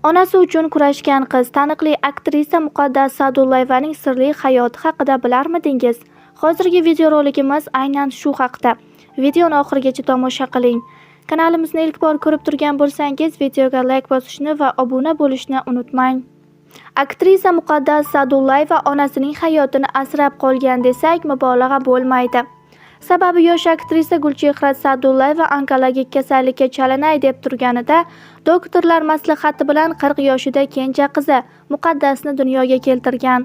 Onasi uchun kurashgan qiz, taniqli aktrisa Muqaddas Sa'dullayevaning sirli hayoti haqida bilarmidingiz? Hozirgi videorolikimiz aynan shu haqda. Videoni oxirigacha tomosha qiling. Kanalimizni ilk bor ko'rib turgan bo'lsangiz, videoga like bosishni va obuna bo'lishni unutmang. Aktrisa Muqaddas Sa'dullayeva onasining hayotini asrab qolgan desak, mubolag'a bo'lmaydi. Sababi yosh aktrisa Gulchehra Sa'dullayeva onkologik kasallikka chalinay deb turganida doktorlar maslahati bilan 40 yoshida kenja qizi Muqaddasni dunyoga keltirgan.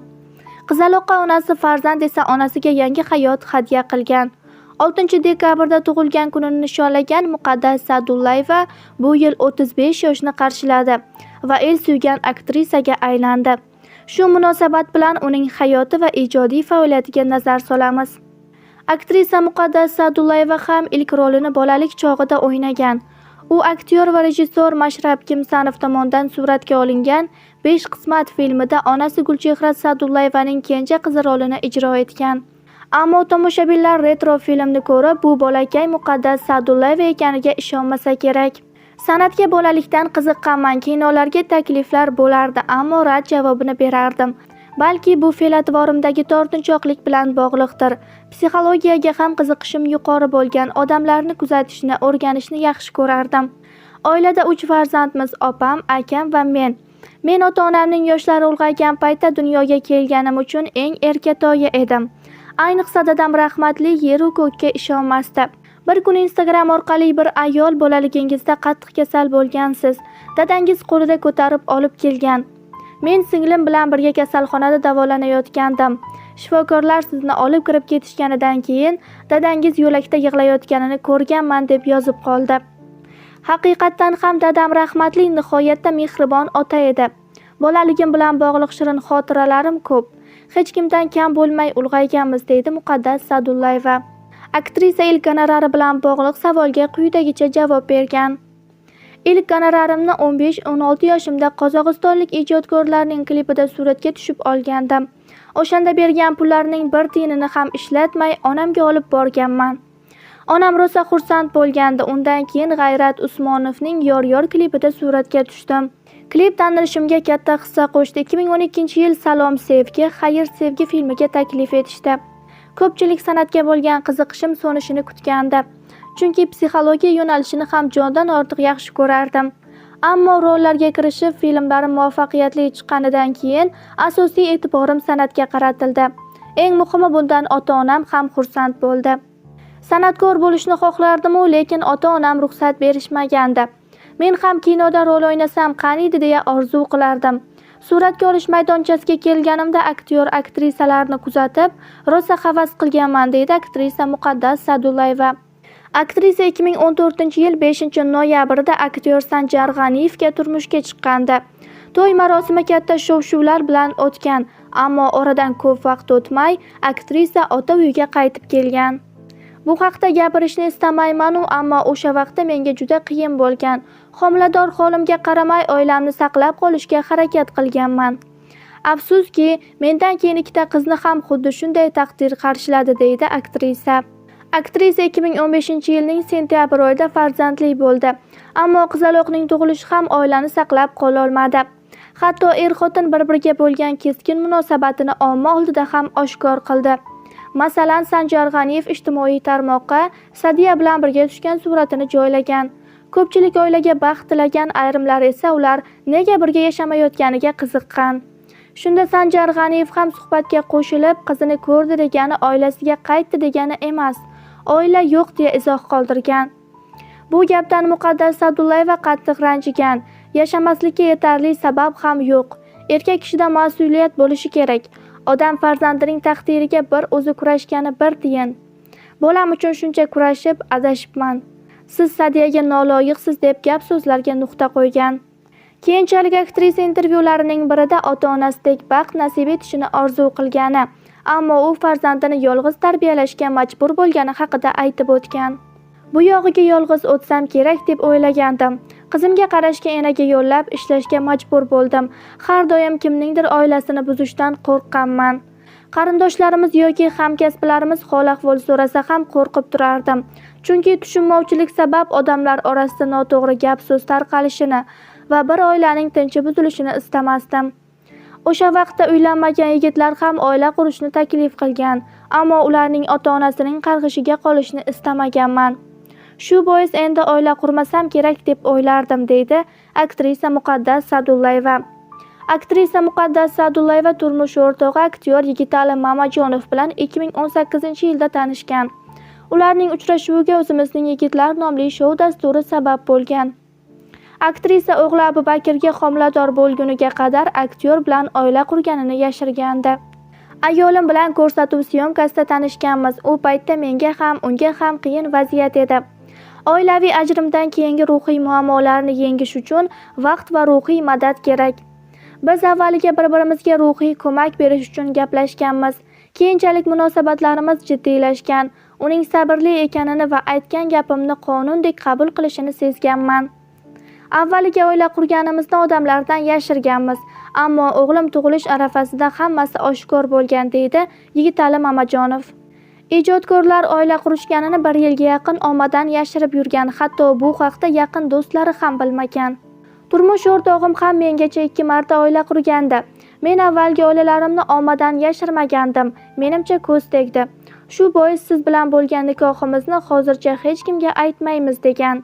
Qizaloqqa onasi farzand esa onasiga yangi hayot hadya qilgan. 6 dekabrda tug'ilgan kunini nishonlagan Muqaddas Sa'dullayeva bu yil 35 yoshni qarshiladi va el suygan aktrisaga aylandi. Shu munosabat bilan uning hayoti va ijodiy faoliyatiga nazar solamiz. Aktrisa Muqaddas Sa'dullayeva ham ilk rolini bolalik chog'ida o'ynagan. U aktyor va rejissyor Mashrab Kimsanov tomonidan suratga olingan "Besh qismat" filmida onasi Gulchehra Sa'dullayevaning kenja qizi rolini ijro etgan. Ammo tomoshabinlar retro filmni ko'rib, bu bolakay Muqaddas Sa'dullayeva ekaniga ishonmasa kerak. San'atga bolalikdan qiziqqanman, kinolarga takliflar bo'lardi, ammo rad javobini berardim. Balki bu fe'l-atvorimdagi tortinchoqlik bilan bog'liqdir. Psixologiyaga ham qiziqishim yuqori bo'lgan, odamlarni kuzatishni, o'rganishni yaxshi ko'rardim. Oilada 3 farzandmiz: opam, akam va men. Men ota-onamning yoshlari ulg'aygan paytda dunyoga kelganim uchun eng erkatoyi edim. Ayniqsa dadam rahmatli yeru ko'kka ishonmasdi. Bir kun Instagram orqali bir ayol bolaligingizda qattiq kasal bo'lgansiz. Dadangiz qo'lida ko'tarib olib kelgan. Men singlim bilan birga kasalxonada davolanayotgandim. Shifokorlar sizni olib kirib ketishganidan keyin dadangiz yo'lakda yig'layotganini ko'rganman deb yozib qoldi. Haqiqatdan ham dadam rahmatli nihoyatda mehribon ota edi. Bolaligim bilan bog'liq shirin xotiralarim ko'p. Hech kimdan kam bo'lmay ulg'ayganmiz, deydi Muqaddas Sa'dullayeva. Aktrisa ilk gonorari bilan bog'liq savolga quyidagicha javob bergan. Ilk gonorarimni 15-16 yoshimda qozog'istonlik ijodkorlarning klipida suratga tushib olgandim. O'shanda bergan pullarning bir tiyinini ham ishlatmay onamga olib borganman. Onam rosa xursand bo'lgandi. Undan keyin G'ayrat Usmonovning Yor Yor klipida suratga tushdim. Klip tanilishimga katta hissa qo'shdi. 2012-yil Salom sevgi, xayr sevgi filmiga taklif etishdi. Ko'pchilik san'atga bo'lgan qiziqishim so'nishini kutgandi. Chunki psixologiya yo'nalishini ham jondan ortiq yaxshi ko'rardim. Ammo rollarga kirishib, filmlarim muvaffaqiyatli chiqqanidan keyin asosiy e'tiborim san'atga qaratildi. Eng muhimi bundan ota-onam ham xursand bo'ldi. San'atkor bo'lishni xohlardim-u, lekin ota-onam ruxsat berishmagandi. Men ham kinoda rol o'ynasam qaniydi deya orzu qilardim. Suratga olish maydonchasiga kelganimda aktyor, aktrisalarni kuzatib, rosa havas qilganman, deydi aktrisa Muqaddas Sa'dullayeva. Aktrisa 2014-yil 5-noyabrda aktyor Sanjar G'aniyevga turmushga chiqqandi. To'y marosimi katta shov-shuvlar bilan o'tgan, ammo oradan ko'p vaqt o'tmay aktrisa ota uyiga qaytib kelgan. Bu haqda gapirishni istamayman-u, ammo o'sha vaqtda menga juda qiyin bo'lgan. Homilador holimga qaramay oilamni saqlab qolishga harakat qilganman. Afsuski, mendan keyin ikkita qizni ham xuddi shunday taqdir qarshiladi, deydi aktrisa. Aktrisa 2015-yilning sentyabr oyida farzandli bo'ldi. Ammo qizaloqning tug'ilishi ham oilani saqlab qololmadi. Hatto er-xotin bir-biriga bo'lgan keskin munosabatini omma oldida ham oshkor qildi. Masalan, Sanjar G'aniyev ijtimoiy tarmoqqa Sadiya bilan birga tushgan suratini joylagan. Ko'pchilik oilaga baxt tilagan, ayrimlar esa ular nega birga yashamayotganiga qiziqqan. Shunda Sanjar G'aniyev ham suhbatga qo'shilib, qizini ko'rdi degani oilasiga qaytdi degani emas, oila yo'q deya izoh qoldirgan. Bu gapdan Muqaddas Sa'dullayeva qattiq ranjigan. Yashamaslikka yetarli sabab ham yo'q. Erkak kishida mas'uliyat bo'lishi kerak. Odam farzandining taqdiriga bir o'zi kurashgani bir tiyin. Bolam uchun shuncha kurashib, adashibman. Siz Sadiyaga noloyiqsiz deb gap so'zlarga nuqta qo'ygan. Keyinchalik aktrisa intervyularining birida ota-onasidek baxt nasib etishini orzu qilgani, ammo u farzandini yolg'iz tarbiyalashga majbur bo'lgani haqida aytib o'tgan. Bu yog'iga yolg'iz o'tsam kerak deb o'ylagandim. Qizimga qarashga enaga yo'llab ishlashga majbur bo'ldim. Har doim kimningdir oilasini buzishdan qo'rqqanman. Qarindoshlarimiz yoki hamkasblarimiz hol-ahvol so'rasa ham qo'rqib turardim. Chunki tushunmovchilik sabab odamlar orasida noto'g'ri gap-so'z tarqalishini va bir oilaning tinchi buzilishini istamasdim. O'sha vaqtda uylanmagan yigitlar ham oila qurishni taklif qilgan, ammo ularning ota-onasining qarg'ishiga qolishni istamaganman. Shu bois endi oila qurmasam kerak deb o'ylardim, deydi aktrisa Muqaddas Sa'dullayeva. Aktrisa Muqaddas Sa'dullayeva turmush o'rtog'i aktyor Yigitali Mamajonov bilan 2018-yilda tanishgan. Ularning uchrashuviga O'zimizning yigitlar nomli shou dasturi sabab bo'lgan. Aktrisa o'g'li Abubakrga homilador bo'lguniga qadar aktyor bilan oila qurganini yashirgandi. Ayolim bilan ko'rsatuv syomkasida tanishganmiz. U paytda menga ham, unga ham qiyin vaziyat edi. Oilaviy ajrimdan keyingi ruhiy muammolarni yengish uchun vaqt va ruhiy madad kerak. Biz avvaliga bir-birimizga ruhiy ko'mak berish uchun gaplashganmiz. Keyinchalik munosabatlarimiz jiddiylashgan. Uning sabrli ekanini va aytgan gapimni qonundek qabul qilishini sezganman. Avvaliga oila qurganimizni odamlardan yashirganmiz, ammo o'g'lim tug'ilish arafasida hammasi oshkor bo'lgan, deydi Yigitali Mamajonov. Ijodkorlar oila qurishganini bir yilga yaqin ommadan yashirib yurgan, hatto bu haqda yaqin do'stlari ham bilmagan. Turmush o'rtog'im ham mengacha 2 marta oila qurgandi. Men avvalgi oilalarimni ommadan yashirmagandim, menimcha ko'z tegdi. Shu bois siz bilan bo'lgan nikohimizni hozircha hech kimga aytmaymiz, degan.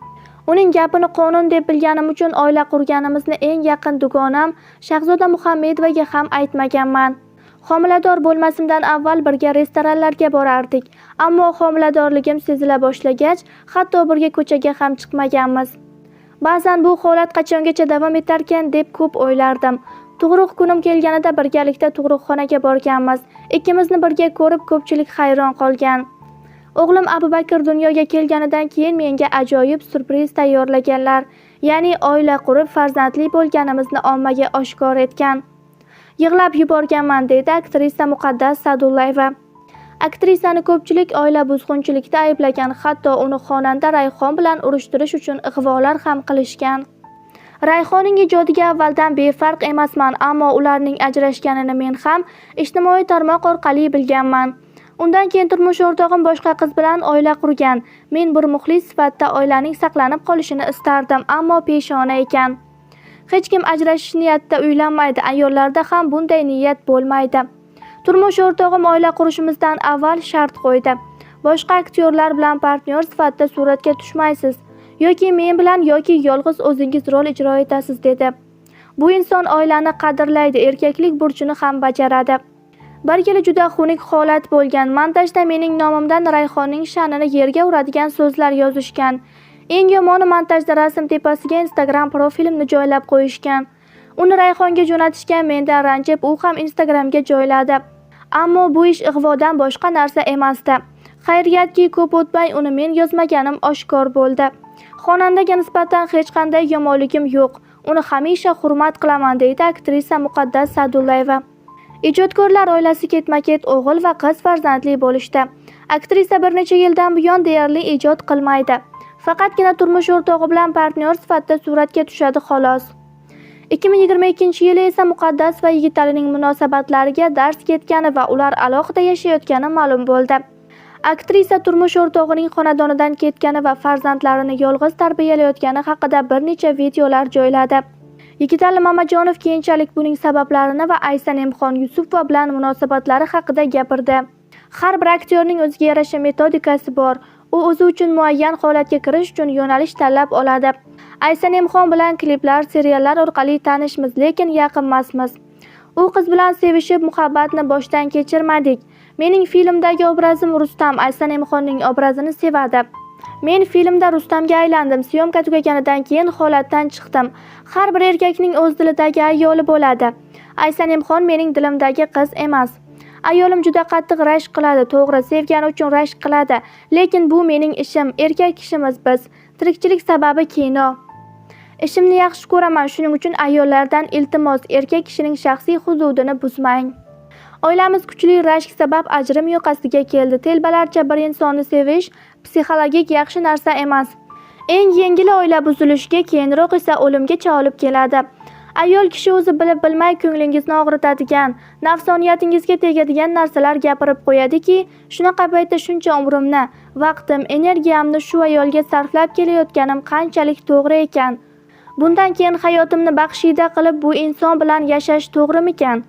Uning gapini qonun deb bilganim uchun oila qurganimizni eng yaqin dugonam Shahzoda Muhammedovaga ham aytmaganman. Homilador bo'lmasimdan avval birga restoranlarga borardik, ammo homiladorligim sezila boshlagach, hatto birga ko'chaga ham chiqmaganmiz. Ba'zan bu holat qachongacha davom etarkan deb ko'p o'ylardim. Tug'ruq kunim kelganida birgalikda tug'ruqxonaga borganmiz. Ikkimizni birga ko'rib ko'pchilik hayron qolgan. O'g'lim Abubakr dunyoga kelganidan keyin menga ajoyib syurpriz tayyorlaganlar. Ya'ni oila qurib farzandli bo'lganimizni ommaga oshkor etgan. Yig'lab yuborganman, deydi aktrisa Muqaddas Sa'dullayeva. Aktrisani ko'pchilik oila buzg'unchilikda ayblagan, hatto uni xonanda Rayhon bilan urushtirish uchun ig'volar ham qilishgan. Rayhonning ijodiga avvaldan befarq emasman, ammo ularning ajrashganini men ham ijtimoiy tarmoq orqali bilganman. Undan keyin turmush o'rtog'im boshqa qiz bilan oila qurgan. Men bir muxlis sifatida oilaning saqlanib qolishini istardim, ammo peshona ekan. Hech kim ajrashish niyatida uylanmaydi, ayollarda ham bunday niyat bo'lmaydi. Turmush o'rtog'im oila qurishimizdan avval shart qo'ydi. Boshqa aktyorlar bilan partnyor sifatida suratga tushmaysiz. Yoki men bilan yoki yolg'iz o'zingiz rol ijro etasiz, dedi. Bu inson oilani qadrlaydi, erkaklik burchini ham bajaradi. Bir yili juda xunuk holat bo'lgan. Montajda mening nomimdan Rayhonning sha'nini yerga uradigan so'zlar yozishgan. Eng yomoni montajda rasm tepasiga Instagram profilimni joylab qo'yishgan. Uni Rayhonga jo'natishgan, mendan ranjib u ham Instagramga joyladi. Ammo bu ish ig'vodan boshqa narsa emasdi. Xayriyatki, ko'p o'tmay uni men yozmaganim oshkor bo'ldi. Xonandaga nisbatan hech qanday yomonligim yo'q. Uni hamisha hurmat qilaman, deydi aktrisa Muqaddas Sa'dullayeva. Ijodkorlar oilasi ketma-ket o'g'il va qiz farzandli bo'lishdi. Aktrisa bir necha yildan buyon deyarli ijod qilmaydi. Faqatgina turmush o'rtog'i bilan partnyor sifatida suratga tushadi xolos. 2022-yili esa Muqaddas va Yigitalining munosabatlariga dars ketgani va ular alohida yashayotgani ma'lum bo'ldi. Aktrisa turmush o'rtog'ining xonadonidan ketgani va farzandlarini yolg'iz tarbiyalayotgani haqida bir necha videolar joyladi. Yigitali Mamajonov keyinchalik buning sabablarini va Aysanemxon Yusupova bilan munosabatlari haqida gapirdi. Har bir aktyorning o'ziga yarasha metodikasi bor. U o'zi uchun muayyan holatga kirish uchun yo'nalish tanlab oladi. Aysanemxon bilan kliplar, seriallar orqali tanishmiz, lekin yaqinmasmiz. U qiz bilan sevishib, muhabbatni boshdan kechirmadik. Mening filmdagi obrazim Rustam, Aysanemxonning obrazini sevadi. Men filmda Rustamga aylandim. Syomka tugaganidan keyin holatdan chiqdim. Har bir erkakning o'z dilidagi ayoli bo'ladi. Aysanemxon mening dilimdagi qiz emas. Ayolim juda qattiq rashk qiladi, to'g'ri, sevgani uchun rashk qiladi, lekin bu mening ishim, erkak kishimiz biz. Tirikchilik sababi kino. Ishimni yaxshi ko'raman, shuning uchun ayollardan iltimos, erkak kishining shaxsiy hududini buzmang. Oilamiz kuchli rashk sabab ajrim yoqasiga keldi. Telbalarcha bir insonni sevish psixologik yaxshi narsa emas. Eng yengili oila buzilishiga, keyinroq esa o'limgacha olib keladi. Ayol kishi o'zi bilib bilmay ko'nglingizni og'ritadigan, nafsoniyatingizga tegadigan narsalar gapirib qo'yadiki, shunaqa paytda shuncha umrimni, vaqtim, energiyamni shu ayolga sarflab kelayotganim qanchalik to'g'ri ekan? Bundan keyin hayotimni baxshida qilib bu inson bilan yashash to'g'rimikan?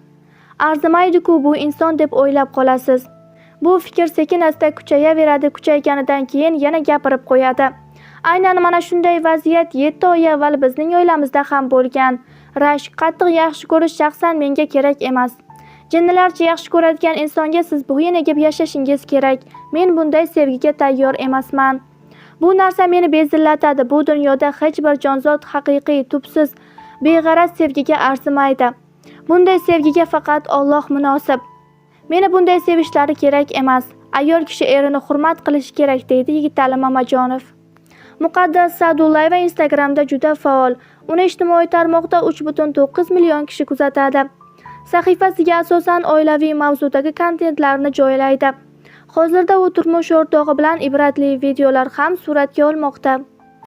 Arzimaydi-ku bu inson deb o'ylab qolasiz. Bu fikr sekin-asta kuchayaveradi, kuchayganidan keyin yana gapirib qo'yadi. Aynan mana shunday vaziyat 7 oy avval bizning oilamizda ham bo'lgan. Rashk, qattiq yaxshi ko'rish shaxsan menga kerak emas. Jinnilarcha yaxshi ko'radigan insonga siz bo'yin egib yashashingiz kerak. Men bunday sevgiga tayyor emasman. Bu narsa meni bezillatadi. Bu dunyoda hech bir jonzot haqiqiy, tubsiz, beg'araz sevgiga arzimaydi. Bunday sevgiga faqat Alloh munosib. Meni bunday sevishlari kerak emas. Ayol kishi erini hurmat qilishi kerak, deydi Yigitali Mamajonov. Muqaddas Sa'dullayeva Instagramda juda faol. Uni ijtimoiy tarmoqda 3,9 million kishi kuzatadi. Sahifasiga asosan oilaviy mavzudagi kontentlarni joylaydi. Hozirda u turmush o'rtog'i bilan ibratli videolar ham suratga olmoqda.